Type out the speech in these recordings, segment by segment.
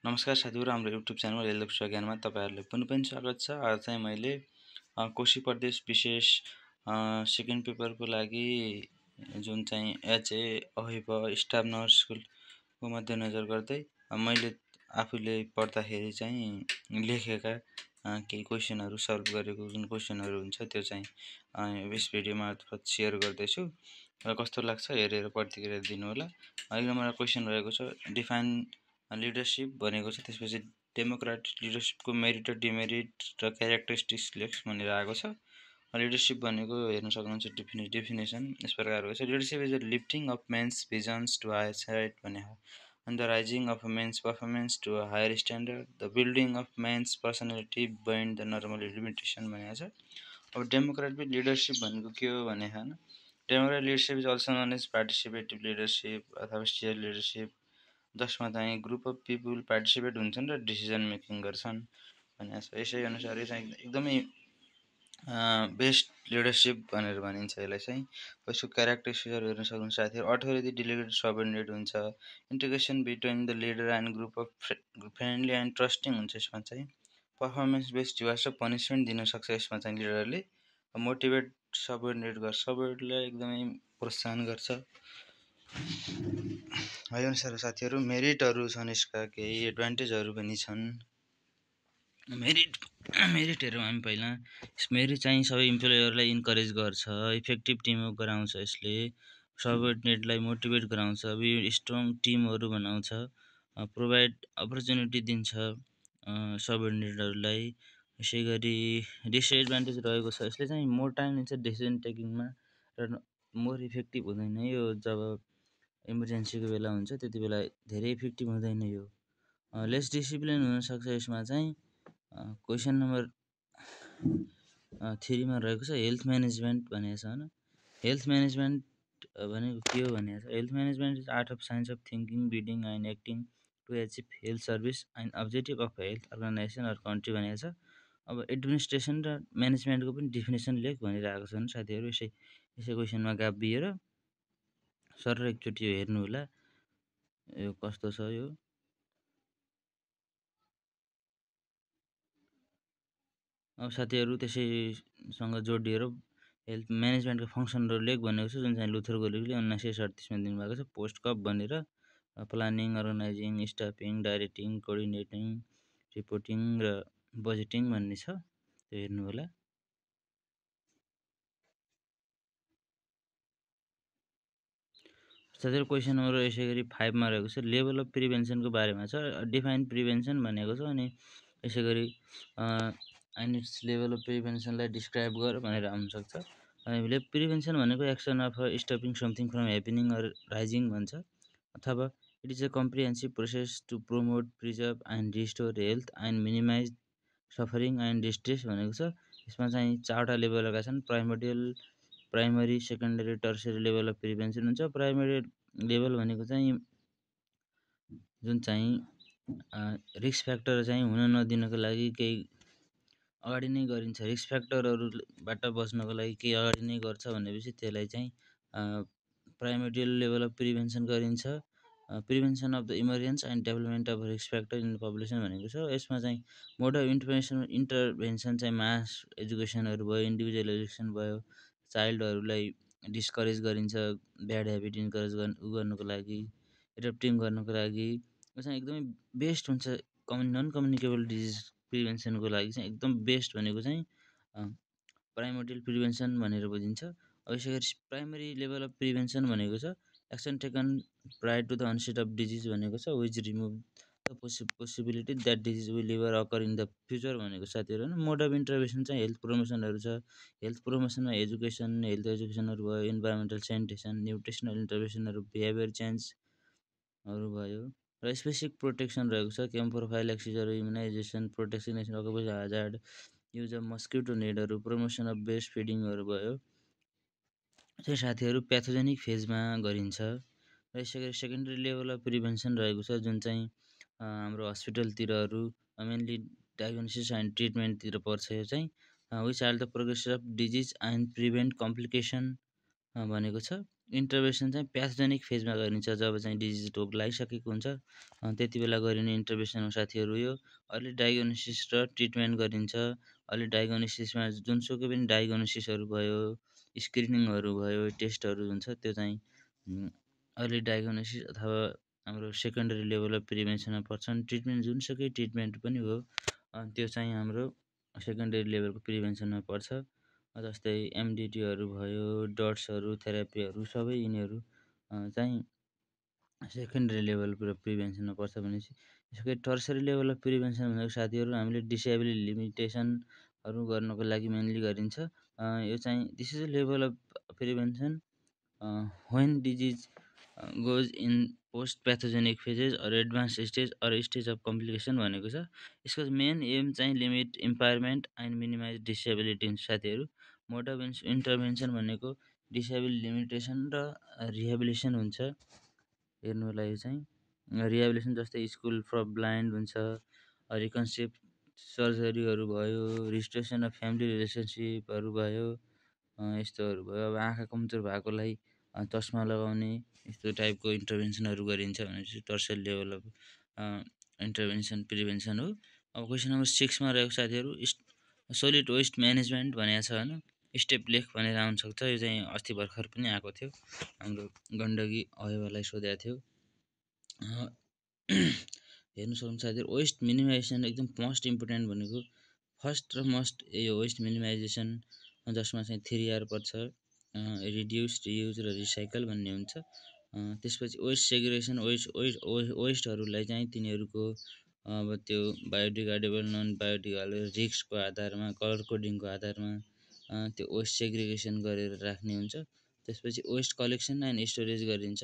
नमस्कार साथीहरु, हाम्रो युट्युब च्यानल एलएफ ज्ञानमा तपाईहरुलाई पुनः पनि स्वागत छ। आज चाहिँ मैले कोशी प्रदेश विशेष सेकेन्ड पेपरको लागि जुन चाहिँ एचए अहिब स्टाफ नर्स स्कुलको मध्यनजर गर्दै मैले आफूले पढ्दाखेरि चाहिँ लेखेका केही क्वेशनहरु सल्भ गरेको जुन क्वेशनहरु हुन्छ त्यो चाहिँ यस भिडियो मार्फत शेयर गर्दैछु र कस्तो लाग्छ हेरेर प्रतिक्रिया दिनु होला। अहिले मेरो क्वेशन रहेको छ डिफाइन लिडरशिप भनेको छ, त्यसपछि डेमोक्रेटिक लिडरशिपको मेरिट र डिमेरिट र क्यारेक्टरिस्टिक्स लेख्स भनेर आएको छ। लिडरशिप भनेको हेर्न सक्नुहुन्छ डेफिनेसन यस प्रकारको छ। Leadership is the lifting of men's visions to higher side भने हो, and the rising of a man's performance to a higher standard, the building of man's personality beyond the normal limitation भनेको छ। अब democratic leadership भनेको के हो भने हैन, democratic leadership is also known as participative leadership अथवा स्टियर लिडरशिप, जसमा चाहिँ ग्रुप अफ पिपुल पार्टिसिपेट हुन्छन् र डिसिजन मेकिङ गर्छन् भनेको छ। यसै अनुसार यो चाहिँ एकदमै बेस्ट लिडरशिप भनेर भनिन्छ यसलाई चाहिँ। यसको क्यारेक्टरिस्टिक्सहरु हेर्न सक्नुहुन्छ साथीहरु। अथोरिटी डेलिगेटेड सबर्डिनेट हुन्छ, integration between the leader and group of friendly and trusting हुन्छ यसमा चाहिँ। पर्फर्मेन्स बेस्ड रिवार्ड र पनिसमेन्ट दिन सक्छ यसमा चाहिँ लिडरले। मोटिभेट सबर्डिनेट गर्छ, सबर्डिनेटलाई एकदमै प्रोत्साहन गर्छ। यो अनुसार साथीहरु मेरिटहरु छन्, यसका केही एडभान्टेजहरु पनि छन्। मेरिट हेरौँ हामी पहिला। मेरिट चाहिँ सबै इम्प्लोयरलाई इन्करेज गर्छ, इफेक्टिभ टिमवर्क गराउँछ, यसले सबर्डिनेटलाई मोटिभेट गराउँछ, स्ट्रङ टिमहरु बनाउँछ, प्रोभाइड अपर्च्युनिटी दिन्छ सबर्डिनेटहरुलाई। यसैगरी डिसएडभान्टेज रहेको छ, यसले चाहिँ मोर टाइम लिन्छ डिसिजन टेकिङमा र मोर इफेक्टिभ हुँदैन यो। जब इमर्जेन्सीको बेला हुन्छ त्यति बेला धेरै इफेक्टिभ हुँदैन यो। लेस डिसिप्लिन हुन सक्छ यसमा चाहिँ। क्वेशन नम्बर 3 मा रहेको छ हेल्थ म्यानेजमेन्ट भनेको छ हैन। हेल्थ म्यानेजमेन्ट भनेको के हो भनेको छ। Health management is art of science of thinking, bidding and acting to achieve health service and objective of health organization or country भनेको छ। अब एडमिनिस्ट्रेसन र म्यानेजमेन्टको पनि डेफिनेसन लेख भनिरहेको छ साथीहरु। यसै क्वेशनमा गाभिएर सर एकचोटि यो हेर्नु होला यो कस्तो छ यो। अब साथीहरु त्यसैसँग जोडिएर हेल्थ म्यानेजमेन्टको फङ्सनहरु लेख भनेको छ, जुन चाहिँ लुथर गोलिगले 1938 मा दिनुभएको छ। पोस्ट कप भनेर planning, organising, staffing, directing, coordinating, reporting र बजेटिङ भन्ने छ, त्यो हेर्नु होला। साथीहरु क्वेशन नम्बर यसैगरी 5 मा रहेको छ लेभल अफ प्रिभेन्सनको बारेमा छ। डिफाइन प्रिभेन्सन भनेको छ, अनि यसैगरी आइनिट्स लेभल अफ प्रिभेन्सनलाई डिस्क्राइब गर भनेर आउन सक्छ। हामीले प्रिभेन्सन भनेको action of stopping something from happening or rising भन्छ, अथवा it is a comprehensive process to promote, preserve and restore health and minimize suffering and distress भनेको छ। यसमा चाहिँ 4वटा लेभलका छन्, primary, secondary, tertiary level of prevention हुन्छ। प्राइमरी लेभल भनेको चाहिँ जुन चाहिँ रिस्क फ्याक्टर चाहिँ हुन नदिनको लागि केही अगाडि नै गरिन्छ, रिस्क फ्याक्टरहरुबाट बच्नको लागि केही अगाडि नै गर्छ भनेपछि त्यसलाई चाहिँ प्राइमरी लेभल अफ प्रिभेन्सन गरिन्छ। Prevention of the emergence and development of risk factor in population भनेको छ। यसमा चाहिँ मोड अफ इन्टरभेन्सन चाहिँ मास एजुकेसनहरु भयो, इन्डिभिजुअल एजुकेसन भयो, चाइल्डहरुलाई डिस्करेज गरिन्छ ब्याड ह्याबिट इन्करेज गर्नको लागि, एडप्टिङ गर्नको लागि। यो चाहिँ एकदमै बेस्ट हुन्छ नन कम्युनिकेबल डिजिज प्रिभेन्सनको लागि चाहिँ एकदम बेस्ट भनेको चाहिँ प्राइमोडियल प्रिभेन्सन भनेर बुझिन्छ। अब यसैगरी प्राइमरी लेभल अफ प्रिभेन्सन भनेको छ action taken prior to the onset of disease भनेको छ, which remove the possibility that disease will ever occur in the future भनेको साथीहरु। मोड अफ इन्टरभेन्सन चाहिँ हेल्थ प्रमोसनहरु छ। हेल्थ प्रमोसनमा हेल्थ एजुकेसनहरु भयो, इन्भाइरोमेन्टल सेनिटेसन, न्युट्रिसनल इन्टरभेन्सनहरु, बिहेभियर चेन्जहरु भयो, र स्पेसिफिक प्रोटेक्सन रहेको छ। प्रोफाइलेक्सिसहरु, immunisation, protection occupational hazard, use of mosquito नेटहरु, प्रमोसन अफ ब्रेस्ट फिडिङहरु भयो चाहिँ साथीहरु प्याथोजेनिक फेजमा गरिन्छ। र यसैगरी सेकेन्डरी लेभल अफ प्रिभेन्सन रहेको छ, जुन चाहिँ हाम्रो हस्पिटलतिरहरु मेनली डायग्नोसिस एन्ड ट्रिटमेन्टतिर पर्छ। यो चाहिँ which are the progress of disease and prevent complication भनेको छ। इन्टरभेन्सन चाहिँ प्याथोजेनिक फेजमा गरिन्छ, जब चाहिँ डिजिज रोग लागिसकेको हुन्छ त्यति बेला गरिने इन्टरभेन्सन हो साथीहरू। यो अर्ली डायग्नोसिस र ट्रिटमेन्ट गरिन्छ। अर्ली डायग्नोसिसमा जुनसुकै पनि डायग्नोसिसहरू भयो, स्क्रिनिङहरू भयो, टेस्टहरू हुन्छ, त्यो चाहिँ अर्ली डायग्नोसिस अथवा हाम्रो सेकेन्डरी लेभल अफ प्रिभेन्सनमा पर्छन्। ट्रिटमेन्ट जुनसुकै ट्रिटमेन्ट पनि हो त्यो चाहिँ हाम्रो सेकेन्डरी लेभलको प्रिभेन्सनमा पर्छ। जस्तै एमडिटीहरू भयो, डट्सहरू, थेरापीहरू सबै यिनीहरू चाहिँ सेकेन्डरी लेभल प्रिभेन्सनमा पर्छ भनेपछि यसको टर्सरी लेभल अफ प्रिभेन्सन भनेको साथीहरू हामीले डिसेबिलिटी लिमिटेसनहरू गर्नको लागि मेनली गरिन्छ। यो चाहिँ this is a level of prevention when disease goes in post pathogenic phases or advanced stage or stage of complication भनेको छ। यसको मेन एम चाहिँ लिमिट इम्पायरमेन्ट एन्ड मिनिमाइज डिसेबिलिटी हुन्छ साथीहरू। मोड अफ इन्टरभेन्सन भनेको डिसेबिलिटी लिमिटेसन र रिहेबिलिटेसन हुन्छ। हेर्नुलाई यो चाहिँ रिहेबिलिटेसन जस्तै स्कुल फर ब्लाइन्ड हुन्छ, रिकन्सिभ सर्जरीहरू भयो, रिस्टोरेसन अफ फ्यामिली रिलेसनसिपहरू भयो, यस्तोहरू भयो। अब आँखा कमजोर भएकोलाई चस्मा लगाउने यस्तो टाइपको इन्टरभेन्सनहरू गरिन्छ भनेपछि tertiary level of intervention prevention हो। अब क्वेसन नम्बर 6मा रहेको साथीहरू सोलिड वेस्ट म्यानेजमेन्ट भनेको छ होइन, स्टेप लेख भनेर आउन सक्छ। यो चाहिँ अस्ति भर्खर पनि आएको थियो, हाम्रो गण्डकी अयवालाई सोधेको थियो। हेर्नु सक्नुहुन्छ साथीहरू, वेस्ट मिनिमाइजेसन एकदम मोस्ट इम्पोर्टेन्ट भनेको फर्स्ट र मस्ट यो वेस्ट मिनिमाइजेसन, जसमा चाहिँ 3R पर्छ, रिड्युस, रियुज र रिसाइकल भन्ने हुन्छ। त्यसपछि वेस्ट सेग्रिगेसन, वेस्टहरूलाई चाहिँ तिनीहरूको अब त्यो बायोडिग्रेडेबल, नन बायोडिग्रेडेबल रिस्कको आधारमा, कलर कोडिङको आधारमा त्यो वेस्ट सेग्रिगेसन गरेर राख्ने हुन्छ। त्यसपछि वेस्ट कलेक्सन एन्ड स्टोरेज गरिन्छ,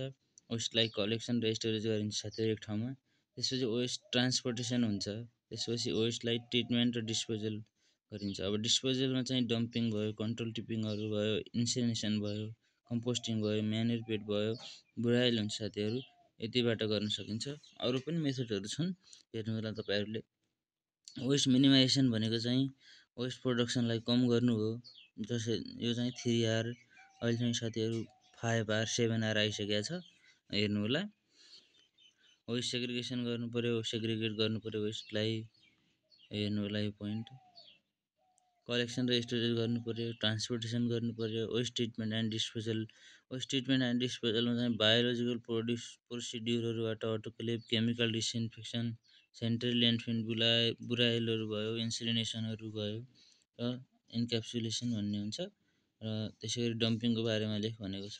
वेस्टलाई कलेक्सन र स्टोरेज गरिन्छ साथीहरू एक ठाउँमा। त्यसपछि वेस्ट ट्रान्सपोर्टेसन हुन्छ, त्यसपछि वेस्टलाई ट्रिटमेन्ट र डिस्पोजल गरिन्छ। अब डिस्पोजलमा चाहिँ डम्पिङ भयो, कन्ट्रोल टिपिङहरू भयो, इन्सिनेसन भयो, कम्पोस्टिङ भयो, म्यानुर पेट भयो, बुराइल हुन्छ साथीहरू। यतिबाट गर्न सकिन्छ। अरू पनि मेथडहरू छन्, हेर्नु होला तपाईँहरूले। वेस्ट मिनिमाइजेसन भनेको चाहिँ वेस्ट प्रोडक्सनलाई कम गर्नु हो। जसै यो चाहिँ 3R, अहिले चाहिँ साथीहरू 5R 7R आइसकेको छ, हेर्नु होला। वेस्ट सेग्रिगेसन गर्नु पऱ्यो, सेग्रिगेट गर्नु पऱ्यो वेस्टलाई, हेर्नु होला यो पोइन्ट। कलेक्सन र स्टोरेज गर्नु पऱ्यो, ट्रान्सपोर्टेसन गर्नु पऱ्यो, waste treatment and disposal. Waste treatment and डिस्पोजलमा चाहिँ बायोलोजिकल प्रोसिड्युरहरूबाट autoclave, chemical disinfection, central landfill, बुराइलहरू भयो, इन्सिनेसनहरू भयो र इन्क्याप्सुलेसन भन्ने हुन्छ। र त्यसै गरी डम्पिङको बारेमा लेख भनेको छ।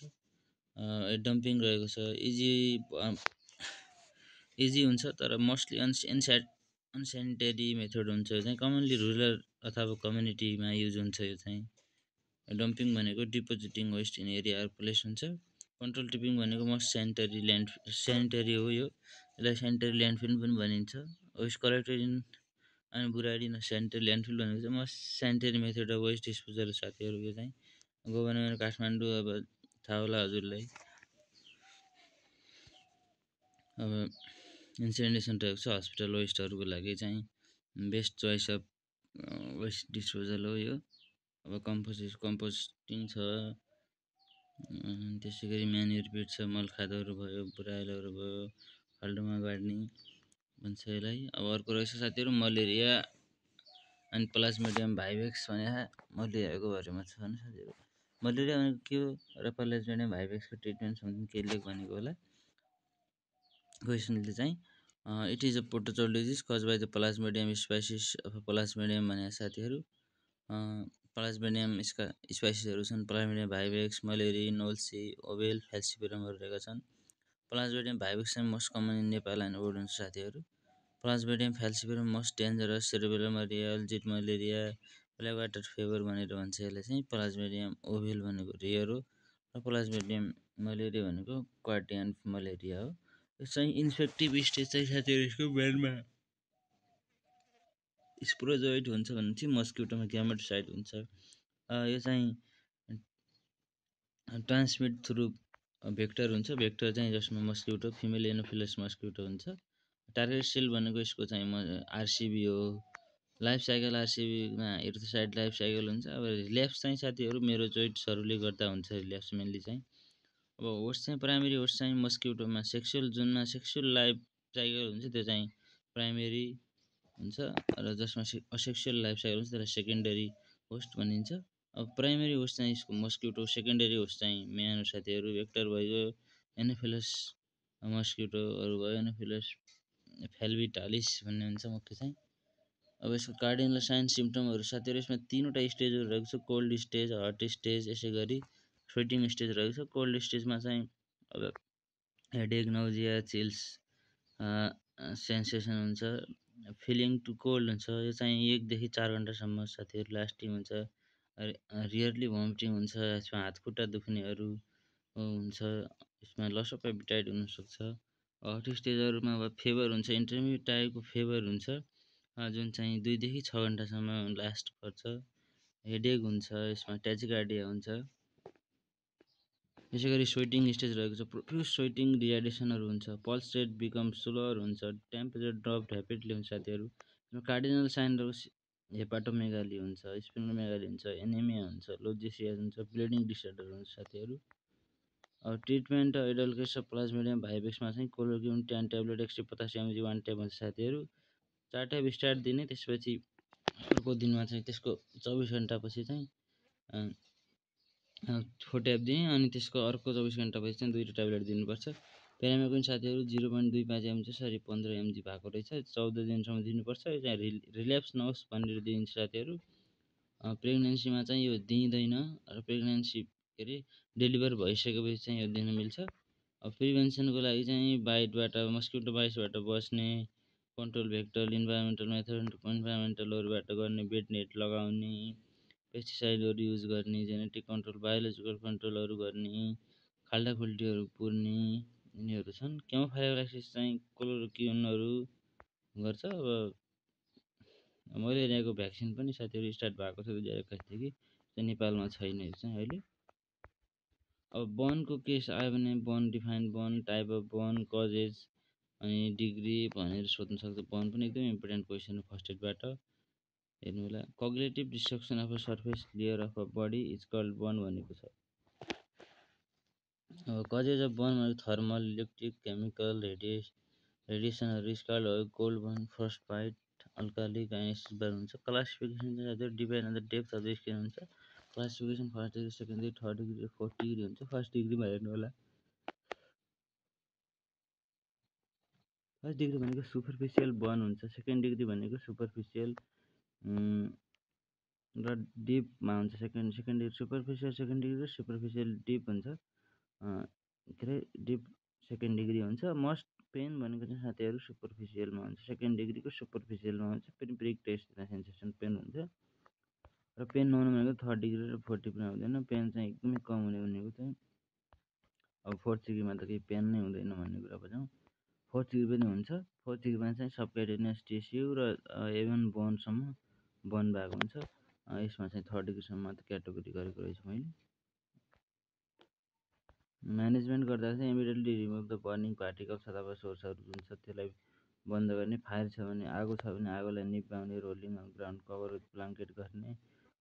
डम्पिङ रहेको छ, इजी हुन्छ तर मोस्टली अनसेनिटरी मेथड हुन्छ। यो चाहिँ कमनली रुरल अथवा कम्युनिटीमा युज हुन्छ। यो चाहिँ डम्पिङ भनेको डिपोजिटिङ वेस्ट इन एरिया प्लेस हुन्छ। कन्ट्रोल टिपिङ भनेको मोस्ट सेनिटरी हो, यसलाई सेनिटरी ल्यान्डफिल पनि भनिन्छ। वेस्ट कलेक्टेड इन अनि बुराइड इन सेनिटरी ल्यान्डफिल भनेको चाहिँ most sanitary method of waste disposal साथीहरू। यो चाहिँ गभर्नमेन्ट काठमाडौँ, अब थाहा होला हजुरलाई। अब इन्सिनेसन रहेको छ, हस्पिटल वेस्टहरूको लागि चाहिँ best choice of waste disposal हो यो। अब कम्पोस्टिङ छ, त्यसै गरी म्यान्युर पिट छ, मलखादहरू भयो, बुराइलहरू भयो, खाल्डोमा बाँड्ने भन्छ यसलाई। अब अर्को रहेछ साथीहरू मलेरिया अनि प्लाज्मोडियम भाइभेक्स भने मलेरियाको बारेमा छ होइन साथीहरू। मलेरिया भनेको के हो र प्लाज्मोडियम भाइभेक्सको ट्रिटमेन्ट के लेख भनेको होला क्वेसनले चाहिँ। It is a protozoal disease cause by the plasmodium species of plasmodium भने साथीहरू। प्लाज्मोडियम यसका स्पाइसिसहरू छन् प्लाज्मोडियम भाइभेक्स, मलेरी, नोल्सी, ओभेल, फ्याल्सिफेरमहरू रहेका छन्। प्लाज्मोडियम भाइभेक्स चाहिँ most common in Nepal and world हुन्छ साथीहरू। Plasmodium falciparum most dangerous, cerebral malaria, algid malaria, black water fever भनेर भन्छ यसलाई चाहिँ। प्लाज्मोडियम ओभेल भनेको रेयर हो र प्लाज्मोडियम मलेरिया भनेको क्वार्टियन मलेरिया हो। यो चाहिँ इन्फेक्टिभ स्टेज चाहिँ साथीहरू यसको ब्यान्डमा स्पोरोजोइड हुन्छ भने चाहिँ मस्किटोमा ग्यामेटोसाइड हुन्छ। यो चाहिँ ट्रान्समिट थ्रु भेक्टर हुन्छ। भेक्टर चाहिँ जसमा मस्किटो, फिमेल एनोफिलस मस्किटो हुन्छ। टार्गेट सेल भनेको यसको चाहिँ आरसिबी हो। लाइफ साइकल आरसिबीमा एरिथ्रोसाइट लाइफ साइकल हुन्छ। अब रिल्याप्स चाहिँ साथीहरू मेरोजोइड्सहरूले गर्दा हुन्छ। रिल्याप्स मेनली चाहिँ अब होस्ट चाहिँ प्राइमेरी होस्ट चाहिँ मस्किटोमा जुनमा सेक्सुअल लाइफ साइकल हुन्छ त्यो चाहिँ प्राइमेरी हुन्छ र जसमा असेक्सुअल लाइफ साइकल हुन्छ त्यसलाई सेकेन्डरी होस्ट भनिन्छ। अब प्राइमेरी होस्ट चाहिँ यसको मस्किटो, सेकेन्डरी होस्ट चाहिँ म्यानो साथीहरू भेक्टर भयो, एनोफिलस मस्किटोहरू भयो, एनोफिलस फेल्बिटालिस भन्ने हुन्छ मुख्य चाहिँ। अब यसको कार्डिनल साइन सिम्पटमहरू साथीहरू यसमा तीनवटा स्टेजहरू रहेको छ, कोल्ड स्टेज, हट स्टेज, यसै गरी स्वेटिङ स्टेज रहेको छ। कोल्ड स्टेजमा चाहिँ अब हेडेक, नाउजिया, चिल्स सेन्सेसन हुन्छ, फिलिङ टु कोल्ड हुन्छ। यो चाहिँ 1 देखि 4 घन्टासम्म साथीहरू लास्टिङ हुन्छ। रियरली भमिटिङ हुन्छ, यसमा हात खुट्टा दुख्नेहरू हुन्छ, यसमा लस अफ एपिटाइट हुनसक्छ। हट स्टेजहरूमा अब फेभर हुन्छ, इन्टरमिडिएट टाइपको फेभर हुन्छ जुन चाहिँ 2 देखि 6 घन्टासम्म लास्ट गर्छ। हेडेक हुन्छ, यसमा ट्याचिकार्डिया हुन्छ। यसै गरी स्वेटिङ स्टेज रहेको छ, प्रोफ्युज स्वेटिङ, डिहाइड्रेसनहरू हुन्छ, पल्स रेट बिकम स्लोअर हुन्छ, टेम्परेचर ड्रप ऱ्यापिडली हुन्छ साथीहरू। कार्डिनल साइनहरू हेपाटोमेगाली हुन्छ, स्प्लेनोमेगाली हुन्छ, एनेमिया हुन्छ, लोजेसिया हुन्छ, ब्लिडिङ डिसअर्डर हुन्छ साथीहरू। अब ट्रिटमेन्ट एडल्ट्रेस प्लाज्मोडियम भाइभेक्समा चाहिँ कोलोकिउन 10 ट्याब्लेट एक्सट्री पोटासियम 1 ट्याब हुन्छ साथीहरू। 4 ट्याब स्टार्ट दिने, त्यसपछि अर्को दिनमा चाहिँ त्यसको 24 घन्टापछि चाहिँ 4 ट्याब दिने, अनि त्यसको अर्को 24 घन्टापछि चाहिँ 2टा ट्याब्लेट दिनुपर्छ। पेरामेक्विन साथीहरू 0.25 mg सरी 15 mg भएको रहेछ, 14 दिनसम्म दिनुपर्छ। यो चाहिँ रिल्याप्स नहोस् भनेर दिइन्छ साथीहरू। प्रेग्नेन्सीमा चाहिँ यो दिइँदैन र प्रेग्नेन्सी के अरे डेलिभर भइसकेपछि चाहिँ यो दिन मिल्छ। अब प्रिभेन्सनको लागि चाहिँ बाइटबाट, मस्किटो बाइट्सबाट बस्ने, कन्ट्रोल भेक्टर, इन्भाइरोमेन्टल मेथड, इन्भाइरोमेन्टलहरूबाट गर्ने, बेड नेट लगाउने, पेस्टिसाइडहरू युज गर्ने, जेनेटिक कन्ट्रोल, बायोलोजिकल कन्ट्रोलहरू गर्ने, खाल्डाखुल्टीहरू पुर्ने, यिनीहरू छन्। केमोफाइलाक्सिस चाहिँ क्लोरोक्विनहरू गर्छ। अब मलेरियाको भ्याक्सिन पनि साथीहरू स्टार्ट भएको छ 2021 देखि, चाहिँ नेपालमा छैन यो चाहिँ अहिले। अब बर्नको केस आयो भने burn define, burn type of burn, causes अनि डिग्री भनेर सोध्न सक्छ। बर्न पनि एकदम इम्पोर्टेन्ट क्वेसन हो फर्स्ट एडबाट, हेर्नु होला। Cognitive destruction of a surface layer of a body is called burn भनेको छ। अब कजेज अफ बर्न भनेको थर्मल, इलेक्ट्रिक, केमिकल, रेडिएसनहरू, स्काल्ड भयो, कोल्ड बर्न, फर्स्ट बाइट, अल्कालिक आइनेसिस बार हुन्छ। क्लासिफिकेसन चाहिँ depend on the depth of the skin हुन्छ। Classification first degree, second degree, third degree, fourth degree हुन्छ। फर्स्ट डिग्रीमा हेर्नु होला। फर्स्ट डिग्री भनेको सुपरफिसियल बर्न हुन्छ, सेकेन्ड डिग्री भनेको सुपरफिसियल र डिपमा हुन्छ। Second degree superficial, second degree र सुपरफिसियल डिप हुन्छ, के अरे डिप सेकेन्ड डिग्री हुन्छ। मस्ट पेन भनेको चाहिँ साथीहरू सुपरफिसियलमा हुन्छ, सेकेन्ड डिग्रीको सुपरफिसियलमा हुन्छ। फेरि ब्रेक टेस्ट सेन्सेसन पेन हुन्छ। र पेन नहुने भनेको थर्ड डिग्री र फोर्थ डिग्रीमा हुँदैन, पेन चाहिँ एकदमै कम हुने भनेको चाहिँ अब फोर्थ डिग्रीमा त केही पेन नै हुँदैन भन्ने कुरा बुझौँ। फोर्थ डिग्री पनि हुन्छ। फोर्थ डिग्रीमा चाहिँ सबक्युटेनियस टिस्यु र एभन बोनसम्म बर्न भएको हुन्छ। यसमा चाहिँ थर्ड डिग्रीसम्म त क्याटेगोरी गरेको रहेछु मैले। म्यानेजमेन्ट गर्दा चाहिँ immediately remove the burning particles अथवा सोर्सहरू हुन्छ, त्यसलाई बन्द गर्ने। फायर छ भने, आगो छ भने आगोलाई निभाउने, rolling ground cover with blanket गर्ने,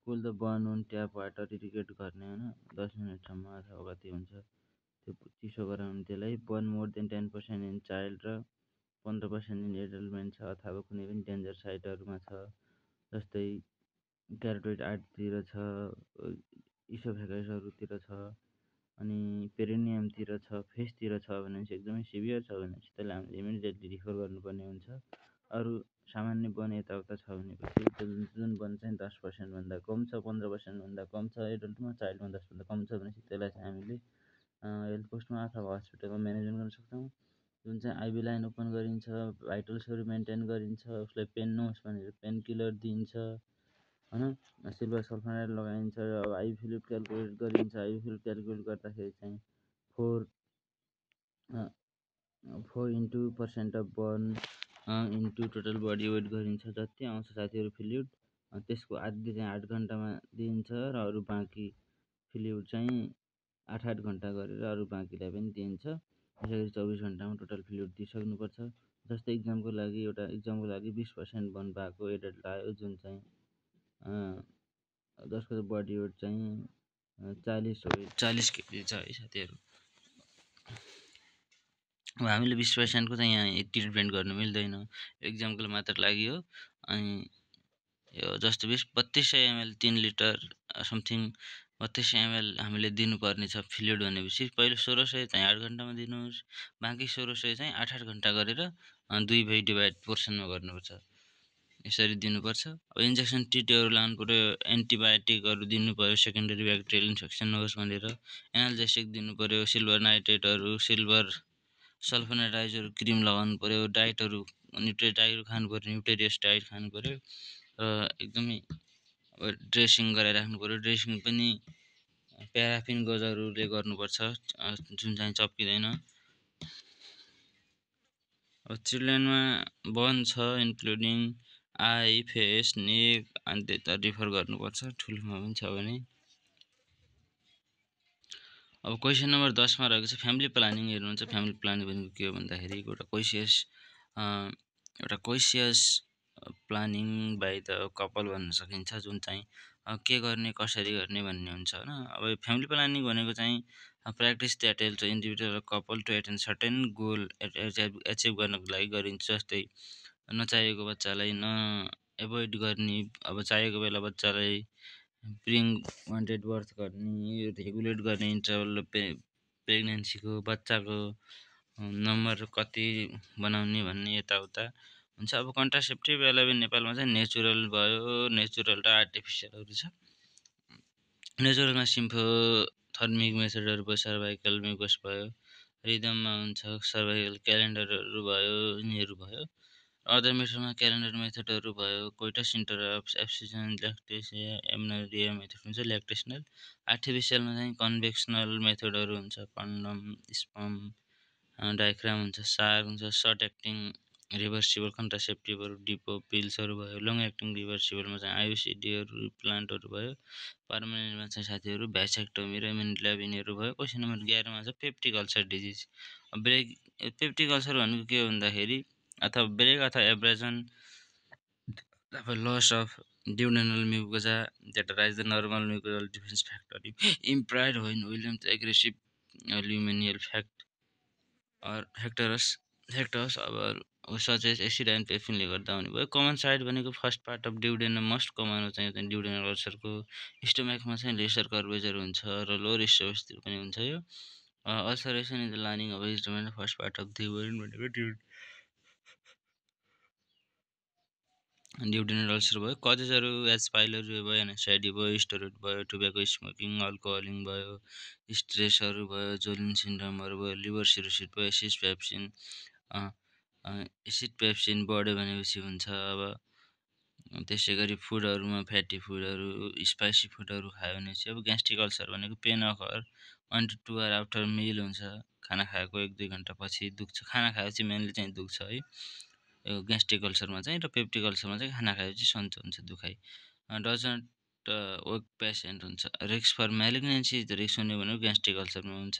cool the burn on tap water irrigate गर्ने, होइन 10 मिनटसम्म अथवा कति हुन्छ त्यो चिसो गराउने। त्यसलाई burn more than 10% in child र 15% इन एडल्टमेन्ट छ, अथवा कुनै पनि डेन्जर साइटहरूमा छ, जस्तै क्यारोटिड आर्टतिर छ, इसोफेगसहरूतिर छ, अनि पेरिनियमतिर छ, फेसतिर छ भने चाहिँ एकदमै सिभियर छ भने चाहिँ त्यसलाई हामीले इमिडिएटली रिफर गर्नुपर्ने हुन्छ। अरू सामान्य बर्न यताउता छ भनेपछि जुन बर्न चाहिँ 10% भन्दा कम छ, 15% भन्दा कम छ एडल्टमा, चाइल्डमा 10 भन्दा कम छ भनेपछि त्यसलाई चाहिँ हामीले हेल्थ पोस्टमा अथवा हस्पिटलमा म्यानेजमेन्ट गर्न सक्छौँ। जुन चाहिँ आइबी लाइन ओपन गरिन्छ, भाइटल्सहरू मेन्टेन गरिन्छ, उसलाई पेन नहोस् भनेर पेन किलर दिइन्छ, होइन सिल्भर सल्फाइड लगाइन्छ। अब आइबी फ्लुइड क्यालकुलेट गरिन्छ। आइबी फ्लुइड क्यालकुलेट गर्दाखेरि चाहिँ 4% of burn into total body weight गरिन्छ। जति आउँछ साथीहरू फ्लुइड त्यसको आधी चाहिँ 8 घन्टामा दिइन्छ र अरू बाँकी फ्लुइड चाहिँ 8 घन्टा गरेर अरू बाँकीलाई पनि दिइन्छ। त्यसै गरी 24 घन्टामा टोटल फ्लुइड दिइसक्नुपर्छ। जस्तै इक्जामको लागि 20% बर्न भएको एडल्ट आयो, जुन चाहिँ जसको बडी वेट चाहिँ 40 केजी छ है साथीहरू। अब हामीले 20% को चाहिँ यहाँ ट्रिटमेन्ट गर्नु मिल्दैन, एक्जाम्पल मात्र लागि हो। अनि यो जस्तो 3200 ml 3 लिटर समथिङ 3200 ml हामीले दिनुपर्ने छ फ्लुइड भनेपछि पहिलो 1600 चाहिँ 8 घन्टामा दिनुहोस्, बाँकी 1600 चाहिँ 8-8 घन्टा गरेर 2 भाइ डिभाइड पोर्सनमा गर्नुपर्छ, यसरी दिनुपर्छ। अब इन्जेक्सन टिटीहरू लानु पऱ्यो, एन्टिबायोटिकहरू दिनु पऱ्यो सेकेन्डरी ब्याक्टेरियल इन्फेक्सन नहोस् भनेर, एनाल्जेसिक दिनु पऱ्यो, सिल्भर नाइट्रेटहरू, सिल्भर सल्फोनाइडाइजहरू क्रिम लगाउनु पऱ्यो, डाइटहरू न्युट्रिडाइटहरू खानु पऱ्यो, न्युट्रियस डाइट खानु पऱ्यो र एकदमै अब ड्रेसिङ गराइराख्नु पऱ्यो। ड्रेसिङ पनि प्याराफिन गजहरूले गर्नुपर्छ, जुन चाहिँ चप्किँदैन। अब चिल्ड्रेनमा बर्न छ इन्क्लुडिङ आई, फेस, नेक, अनि त्यता रिफर गर्नुपर्छ, ठुलोमा पनि छ भने। अब क्वेसन नम्बर 10 मा रहेको छ फ्यामिली प्लानिङ हेर्नुहुन्छ। फ्यामिली प्लानिङ भनेको के हो भन्दाखेरि एउटा कोइसियस प्लानिङ बाई द कपल भन्न सकिन्छ, जुन चाहिँ के गर्ने कसरी गर्ने भन्ने हुन्छ होइन। अब फ्यामिली प्लानिङ भनेको चाहिँ प्र्याक्टिस द्याट हेल्प्स इन्डिभिजुअल र couple to attain certain goal achieve गर्नको लागि गरिन्छ। जस्तै नचाहिएको बच्चालाई एभोइड गर्ने, अब चाहिएको बेला बच्चालाई प्रिङ वान्टेड बर्थ गर्ने, रेगुलेट गर्ने इन्टरभल प्रेग्नेन्सीको, बच्चाको नम्बर कति बनाउने भन्ने यताउता हुन्छ। अब कन्ट्रासेप्टिभ एलेभेन नेपालमा चाहिँ नेचुरल भयो, नेचुरल र आर्टिफिसियलहरू छ। नेचुरलमा सिम्फोथर्मिक मेथडहरू भयो, सर्भाइकल म्युकस भयो, रिदममा हुन्छ सर्भाइकल क्यालेन्डरहरू भयो, यिनीहरू भयो। अदर मेथडमा क्यालेन्डर मेथडहरू भयो, कोइटस इन्टरप्स, एब्सिजन, ल्याक्टेसिया, एमनरिया मेथड हुन्छ ल्याक्टेसनल। आर्टिफिसियलमा चाहिँ कन्भेक्सनल मेथडहरू हुन्छ, कन्डम, स्पर्म, डायफ्राम हुन्छ, सार हुन्छ, सर्ट एक्टिङ रिभर्सिबल कन्ट्रासेप्टिभहरू, डिपो पिल्सहरू भयो। लङ एक्टिङ रिभर्सिबलमा चाहिँ आयुसिडीहरू, प्लान्टहरू भयो। पर्मानेन्टमा चाहिँ साथीहरू भ्यासेक्टोमी र इम्युनोग्लोबिनहरू भयो। क्वेसन नम्बर 11 मा चाहिँ peptic ulcer disease. Peptic ulcer भनेको के हो भन्दाखेरि अथवा ब्रेक अथवा एब्रेजन अथवा loss of duodenal mucosa that arise the normal mucosal defense factor impaired when Williams aggressive luminal factors अब such as acid and पेफिनले गर्दा हुने भयो। कमन साइड भनेको first part of duodenum most common हो चाहिँ ड्युडेनल अल्सरको। स्टोमेकमा चाहिँ लेसर कर्वेचर हुन्छ र लोर स्टोमेकतिर पनि हुन्छ। यो ulceration in the lining of stomach first part of the भनेको ड्युडेनल अल्सर भयो। कजेसहरू एज पाइलरी भयो, एनएसआइडी भयो, स्टेरोइड भयो, टोब्याको स्मोकिङ, अल्कोहलिङ भयो, स्ट्रेसहरू भयो, जोलिन सिन्ड्रोमहरू भयो, लिभर सिरोसिस भयो, एसिड पेप्सिन बढ्यो भनेपछि हुन्छ। अब त्यसै गरी फुडहरूमा फ्याटी फुडहरू, स्पाइसी फुडहरू खायो भने चाहिँ अब ग्यास्ट्रिक अल्सर भनेको pain occur 1 to 2 hour after meal हुन्छ। खाना खाएको 1-2 घन्टा पछि दुख्छ, खाना खाएपछि मेनली चाहिँ दुख्छ है यो ग्यास्ट्रिक अल्सरमा चाहिँ। र पेप्टिक अल्सरमा चाहिँ खाना खाएपछि सन्चो हुन्छ दुखाइ। डजन्ट वर्क पेसेन्ट हुन्छ। रिस्क फर म्यालिग्नेन्सी रिस्क हुने भनेको ग्यास्ट्रिक अल्सरमा हुन्छ।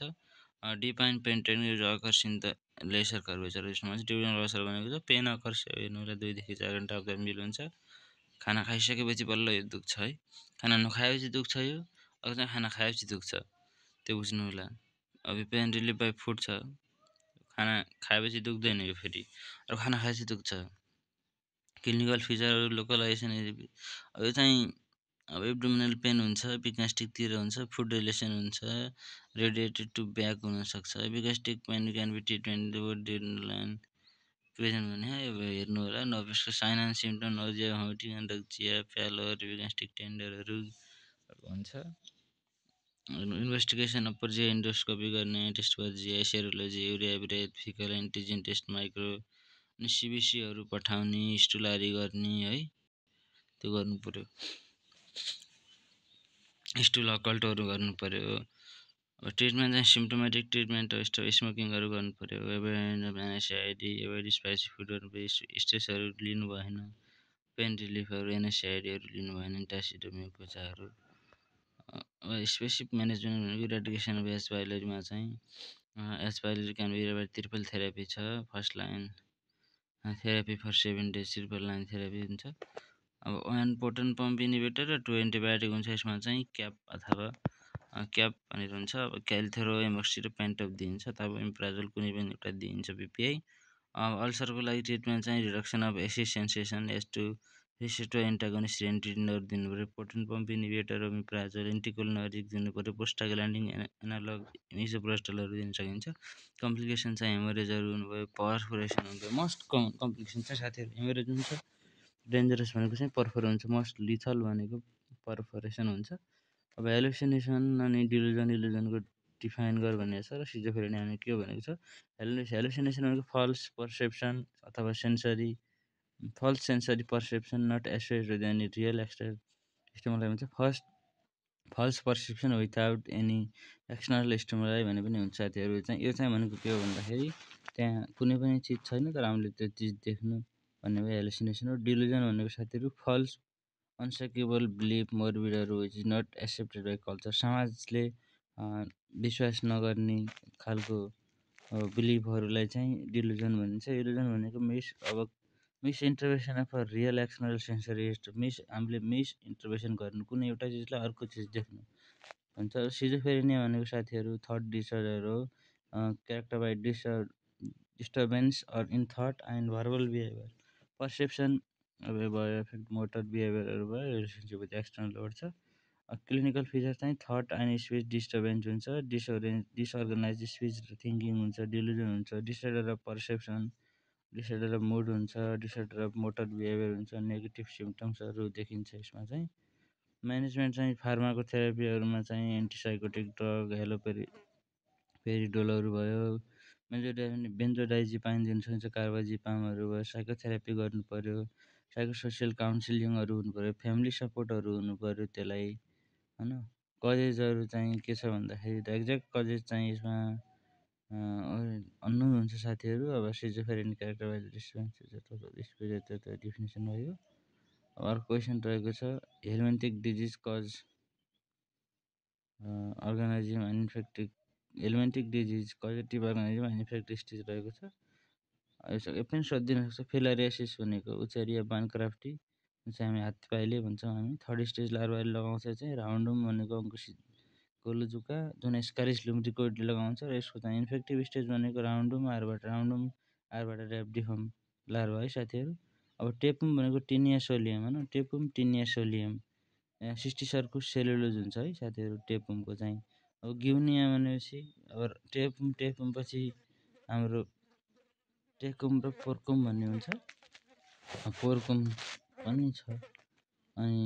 डिपाइन पेन्टेन occurs in the lesser curvature, यसमा चाहिँ ड्युडेनल अल्सर भनेको चाहिँ पेन अकर्स हेर्नु होला 2 देखि 4 घन्टा आफ्टर मिल हुन्छ। खाना खाइसकेपछि बल्ल यो दुख्छ है, खाना नखाएपछि दुख्छ यो, अब चाहिँ खाना खाएपछि दुख्छ, त्यो बुझ्नु होला। अब पेन रिलिफ बाई फुड छ, खाना खाएपछि दुख्दैन यो फेरि, र खाना खाएपछि दुख्छ। क्लिनिकल फिचरहरू लोकलाइजेसन अब यो चाहिँ अब एब्डोमिनल पेन हुन्छ, एपिग्यास्ट्रिकतिर हुन्छ, फुड रिलेसन हुन्छ, रेडिएटेड टु ब्याक हुनसक्छ। Epigastric pain can be treatment present भने अब हेर्नु होला। नर्भसको sign and symptom nausea, vomiting, anorexia, pallor, epigastric टेन्डरहरू हुन्छ। इन्भेस्टिगेसन अप्पर जिया इन्डोस्कोपी गर्ने, test for GI serology, urea breath, faecal antigen test, micro अनि सिबिसीहरू पठाउने, स्टुलारी गर्ने है, त्यो गर्नु पर्यो। स्टुल अकल्टहरू गर्नु पर्यो। अब ट्रिटमेन्ट चाहिँ सिम्टोमेटिक ट्रिटमेन्ट स्मोकिङहरू गर्नु पर्यो, एनएसआइडी, एभोइड स्पाइसी फुडहरू, स्ट्रेसहरू लिनु भएन, पेन रिलिफहरू, एनएसआइडीहरू लिनु भएन, ट्यासिडोम्युकोसाहरू। अब स्पेसिफिक म्यानेजमेन्ट भनेको इराडिकेसन अफ एच पाइलरीमा चाहिँ H pylori can be triple therapy छ। First line therapy for 7 days triple line therapy हुन्छ। अब 1 प्रोटन पम्प इनिभेटर र 2 एन्टिबायोटिक हुन्छ। यसमा चाहिँ क्याप अथवा क्याप भनेर हुन्छ। अब क्यालथेरो, एमोक्सी र पेन्टअप दिइन्छ। तब इम्प्राजोल कुनै पनि एउटा दिइन्छ पिपिआई। अल्सरको लागि ट्रिटमेन्ट चाहिँ रिडक्सन अफ एसिड सेन्सेसन, एस2 रिसेप्टर एन्टागोनिस्ट रेन्टिनहरू दिनु पऱ्यो। प्रोटोन पम्प इनिभिटर इम्प्राजोल, एन्टिकोलिनर्जिक दिनु पऱ्यो। पोस्टाग्ल्यान्डिन एनालग मिसोप्रोस्टलहरू दिन सकिन्छ। कम्प्लिकेसन चाहिँ हेमोरेजहरू हुनुभयो, पर्फोरेसन हुनुभयो। मोस्ट कम्प्लिकेसन चाहिँ साथीहरू हेमोरेज हुन्छ। डेन्जरस भनेको चाहिँ पर्फोर हुन्छ। मोस्ट लिथल भनेको पर्फोरेसन हुन्छ। अब हेलुसिनेसन अनि इल्युजनको डिफाइन गर भनेको छ र सिजोफ्रेनिया भनेको के हो भनेको छ। हेलुसिनेसन भनेको false sensory perception not associated with any real external stimuli हुन्छ। False perception without any external stimuli भने पनि हुन्छ साथीहरू। चाहिँ यो चाहिँ भनेको के हो भन्दाखेरि त्यहाँ कुनै पनि चिज छैन तर हामीले त्यो चिज देख्नु भन्ने भयो हेलुसिनेसन हो। डिल्युजन भनेको साथीहरू फल्स अनसेकेबल बिलिफ मोरबिडहरू which is not accepted by culture. समाजले विश्वास नगर्ने खालको बिलिफहरूलाई चाहिँ डिल्युजन भनिन्छ। इल्युजन भनेको misinterpretation of a real external sensory हामीले मिस इन्टरप्रेसन गर्नु कुनै एउटा चिजलाई अर्को चिज देख्नु भन्छ। सिजोफ्रेनिया भनेको साथीहरू थट डिसअर्डर हो, character by disturbance or in thought and verbal behaviour. Perception अब भयो, एफेक्ट मोटर बिहेभियरहरू भयो, रिलेसनसिप विथ एक्सटर्नल वर्ड छ। क्लिनिकल फिचर चाहिँ थट एन्ड स्पिच डिस्टर्बेन्स हुन्छ, डिसअर्गनाइज स्पिच र थिङ्किङ हुन्छ, डिल्युजन हुन्छ, disorder of perception, disorder of mood हुन्छ, डिसअर्डर अफ मोटर बिहेभियर हुन्छ। नेगेटिभ सिम्टम्सहरू देखिन्छ यसमा चाहिँ। म्यानेजमेन्ट चाहिँ फार्माकोथेरापीहरूमा चाहिँ एन्टिसाइकोटिक ड्रग, पेरिडोलहरू भयो, बेन्जोडाइजिपाइन दिनु सकिन्छ, कार्बाजिपामहरू भयो। साइकोथेरापी गर्नु पऱ्यो, साइकोसोसियल काउन्सिलिङहरू हुनु पऱ्यो, फ्यामिली सपोर्टहरू हुनु पऱ्यो त्यसलाई होइन। कजेजहरू चाहिँ के छ भन्दाखेरि एक्ज्याक्ट कजेज चाहिँ यसमा अन्नोन हुन्छ साथीहरू। अब सिजोफ्रेनिक क्यारेक्टराइज डिस्पेन्स डिफिनेसन भयो। अर्को क्वेसन रहेको छ helminthic disease cause organism and infective helminthic disease causative organism and infective stage रहेको छ। यो पनि सोधिदिन सक्छ। फिलारियासिस भनेको उचेरिया बानक्राफ्टी चाहिँ हामी हात्तीपाइले भन्छौँ हामी। थर्ड स्टेज लार्भाले लगाउँछ चाहिँ राउन्डुम भनेको अङ्कुसित गोलुजुका जुन एस्कारिस लुम्ब्रिकोइडले लगाउँछ र यसको चाहिँ इन्फेक्टिभ स्टेज भनेको राउन्डुम आरबाट ऱ्याप्डिफर्म लार्भा है साथीहरू। अब टेपुम भनेको टिनिया सोलियम होइन, टेपुम टिनिया सोलियम सिस्टिसर्कुस सेलुलोज हुन्छ है साथीहरू टेपुमको चाहिँ। अब ग्युनिया भनेपछि अब टेपुम पछि हाम्रो टेकुम र पोर्कुम भन्ने हुन्छ, पोर्कुम पनि छ। अनि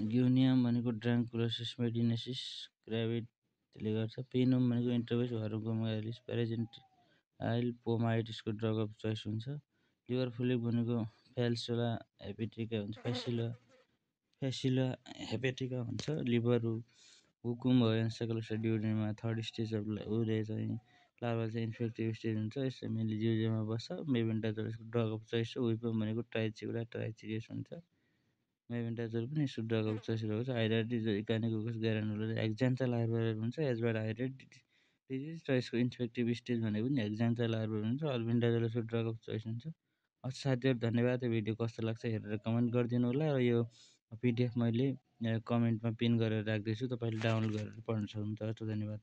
ग्युनियम भनेको ड्राङ्कुलोसिस मेडिनेसिस ग्राभिडले गर्छ। पिनुम भनेको इन्टरभेस भरुगोमाइलिस प्यारेजेन्टाइल पोमाइटिसको ड्रग अफ चोइस हुन्छ। लिभर फ्लुइड भनेको फ्यासिला हेपेटिका हुन्छ, फ्यासिला हेपेटिका हुन्छ। लिभर हुकुम भयो एन्सेफलोसाइटिडियमा थर्ड स्टेज अफ उसले चाहिँ लार्भा चाहिँ इन्फेक्टिभ स्टेज हुन्छ। यसले मेनली जिउजेमा बस्छ। मेबेन्डाजोलको ड्रग अफ चोइस हो। विपम भनेको ट्राइचिउरा ट्राइचिरियस हुन्छ। मेबेन्डाजोल पनि यसको ड्रग अफ चोइस रहेको छ। हाइड्राटिज इकानिकोकस ग्यारानुलोज एक्जान्था लार्भा हुन्छ एजबाट हाइड्रेट डिजिज र यसको इन्फेक्टिभ स्टेज भनेको पनि एक्जान्था लार्भा हुन्छ। अल्बेन्डाजोल यसको ड्रग अफ चोइस हुन्छ। अच्छा साथीहरू धन्यवाद। यो भिडियो कस्तो लाग्छ हेरेर कमेन्ट गरिदिनु होला र यो पिडिएफ मैले कमेन्टमा पिन गरेर राख्दैछु, तपाईँले डाउनलोड गरेर पढ्न सक्नुहुन्छ। हस् त धन्यवाद।